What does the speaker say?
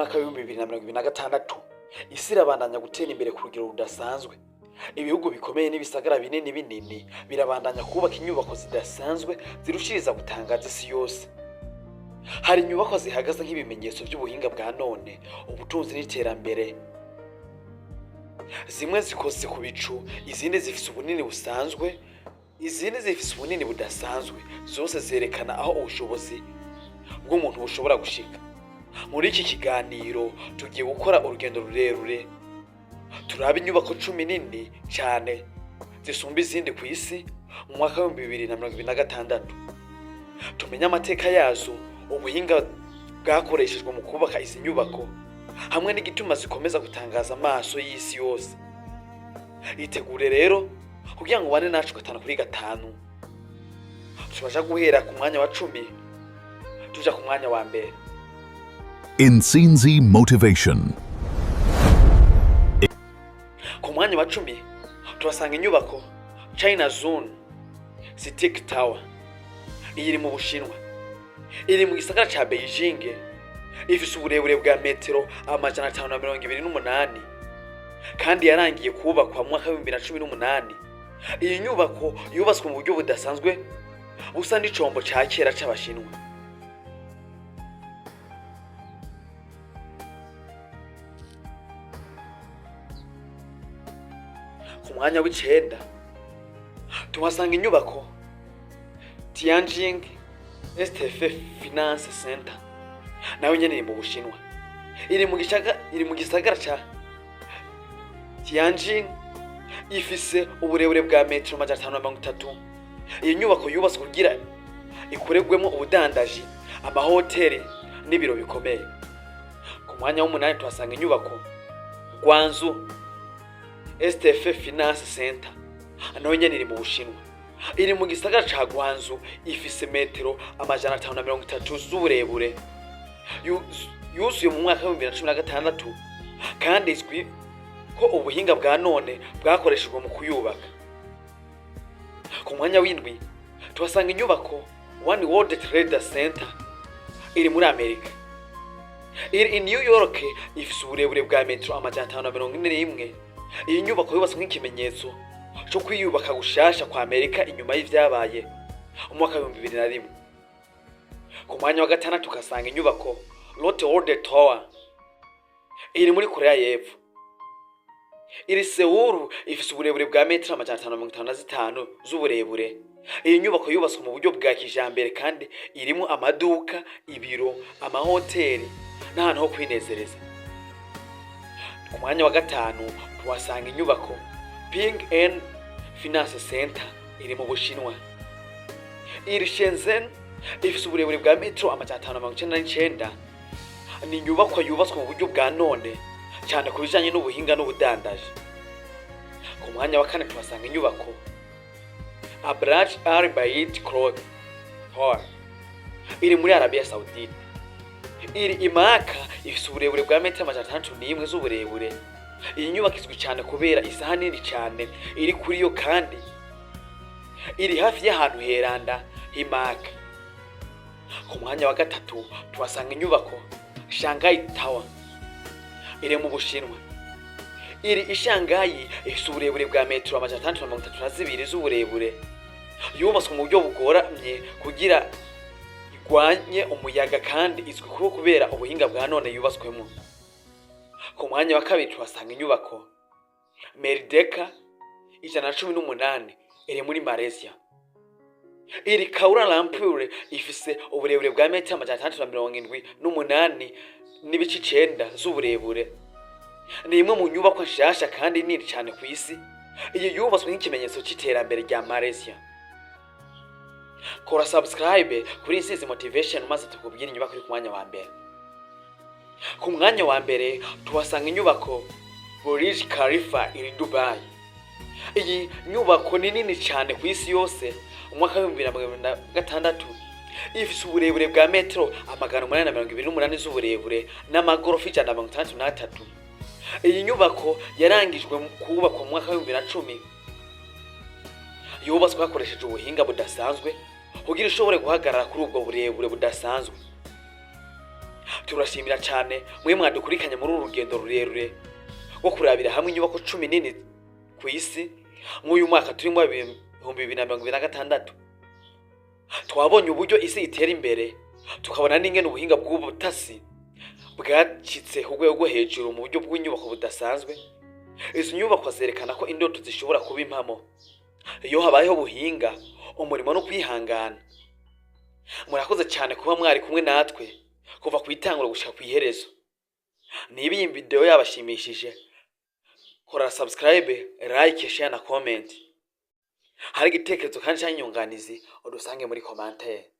Mwaka w'2026, isi irabandanya gutera imbere ku rugero rudasanzwe. Ibihugu bikomeye n'ibisagara binini binini birabandanya kubaka inyubako zidasanzwe zirushiriza gutangaza isi yose. Hari inyubako zihagaze nk'ibimenyetso by'ubuhinga bwa none, ubutunzi n'iterambere. Zimwe zikoze ku bicu, izindi zifise ubunini busanzwe, izindi zifise ubunini budasanzwe. Zose zerekana aho ubushobozi bw'umuntu bushobora gushika. Muri iki kiganiro tugiye gukora urugendo rurerure, turaba inyubako 10 nini cyane zisumba izindi ku isi mu mwaka w'2026, tumenye amateka yazo, ubuhinga bwakoreshejwe mu kubaka izi nyubako, hamwe n'igituma zikomeza gutangaza amaso y'isi yose. Itegure rero kugira ngo ubane nacu gatanu kuri gatanu. Tubasha guhera ku mwanya wa 10 tuja ku mwanya wa mbere. Intsinzi Motivation. Ku mwanya wa 10 tuhasanga inyubako China Zone CITIC Tower. Iyi iri mu Bushinwa, iri mu gisagara ca Beijing. Ifise uburebure bwa metero 528 kandi yarangiye kubakwa mu mwaka w'2018. Iyi nyubako yubatswe mu buryo budasanzwe, busa n'icombo ca kera c'Abashinwa. Ku mwanya w'icenda tuhasanga inyubako Tianjin STF Finance Center. Nayo nyene iri mu Bushinwa, iri mu gisagara ca Tianjin. Ifise uburebure bwa metero 530. Iyi nyubako yubatswe kugira ikoregwemo ubudandaji, amahoteli n'ibiro bikomeye. Ku mwanya w'umunani tuhasanga inyubako Guangzhou STF Finance Center. Nayo nyene iri mu Bushinwa, iri mu gisagara ca Guangzhou. Ifise metero 530 z'uburebure. Yuzuye mu mwaka w'2016 kandi izwi ko ubuhinga bwa none bwakoreshejwe mu kuyubaka. Ku mwanya w'indwi tuhasanga inyubako One World Trade Center. Iri muri Amerika, iri i New York. Ifise uburebure bwa metero 541. Iyi nyubako yubatswe nk'ikimenyetso co kwiyubaka gushasha kwa Amerika inyuma y'ivyabaye mu mwaka w'2001. Ku mwanya wa gatandatu ukasanga inyubako Lotte World Tower. Iri muri Korea y'Epfo, iri Seoul. Ifise uburebure bwa metero 555 z'uburebure. Iyi nyubako yubatswe mu buryo bwa kijambere kandi irimo amaduka, ibiro, amahoteli n'ahantu ho kwinezereza. Ku mwanya wa gatanu tuhasanga inyubako Ping An Finance Center. Iri mu Bushinwa, iri Shenzhen. Ifise uburebure bwa metero 599. Ni inyubakwa yubatswe mu buryo bwa none cyane ku bijanye n'ubuhinga n'ubudandaji. Ku mwanya wa kane tuhasanga inyubako Abraj Al Bait Clock Tower. Iri muri Arabia Saudite, iri i Maka. Ifise uburebure bwa metero 601 z'uburebure. Iyi nyubako izwi cyane kubera isaha nini cyane iri kuri yo kandi iri hafi y'ahantu heranda h'i Maka. Ku mwanya wa gatatu tuhasanga inyubako Shanghai Tower. Iri mu Bushinwa, iri i Shanghai. Ifise uburebure bwa metero 632 z'uburebure. Yubatswe mu buryo bugoramye kugira igwanye umuyaga kandi izwi kuba kubera ubuhinga bwa none yubatswemo. Ku mwanya wa kabiri tuhasanga inyubako Merdeka 118. Iri muri Malaysia, iri Kuala Lumpur. Ifise uburebure bwa metero 678.9 z'uburebure. Ni imwe mu nyubako nshasha kandi nini cyane ku isi. Iyi yubatswe nk'ikimenyetso c'iterambere rya Malaysia. Kora subscribe kuri Intsinzi Motivation maze tukubwire inyubako iri ku mwanya wa mbere. Ku mwanya wa mbere tuhasanga inyubako Burj Khalifa. Iri Dubai. Iyi nyubako ni nini cyane ku isi yose mu mwaka w'2026. Ifise uburebure bwa metero 828 z'uburebure n'amagorofa 163. Iyi nyubako yarangijwe kubakwa mu mwaka w'2010. Yubatswe hakoresheje ubuhinga budasanzwe kugira ishobore guhagarara kuri ubwo burebure budasanzwe. Turashimira cyane mwe mwadukurikanye muri uru rugendo rurerure rwo kurabira hamwe inyubako 10 nini ku isi nk'uyu mwaka turimo 2026. Twabonye uburyo isi itera imbere, tukabona n'ingene ubuhinga bw'ubutasi bwacitse ku rwego rwo hejuru mu buryo bw'inyubako budasanzwe. Izi nyubako zerekana ko indoto zishobora kuba impamo iyo habayeho ubuhinga, umurimo no kwihangana. Murakoze cyane kuba mwari kumwe natwe kuva ku itanguro gushika ku iherezo. Niba iyi video yabashimishije, kora subscribe, like, share na comment. Hari igitekerezo kandi cyangwa inyunganizi, udusange muri commentaire.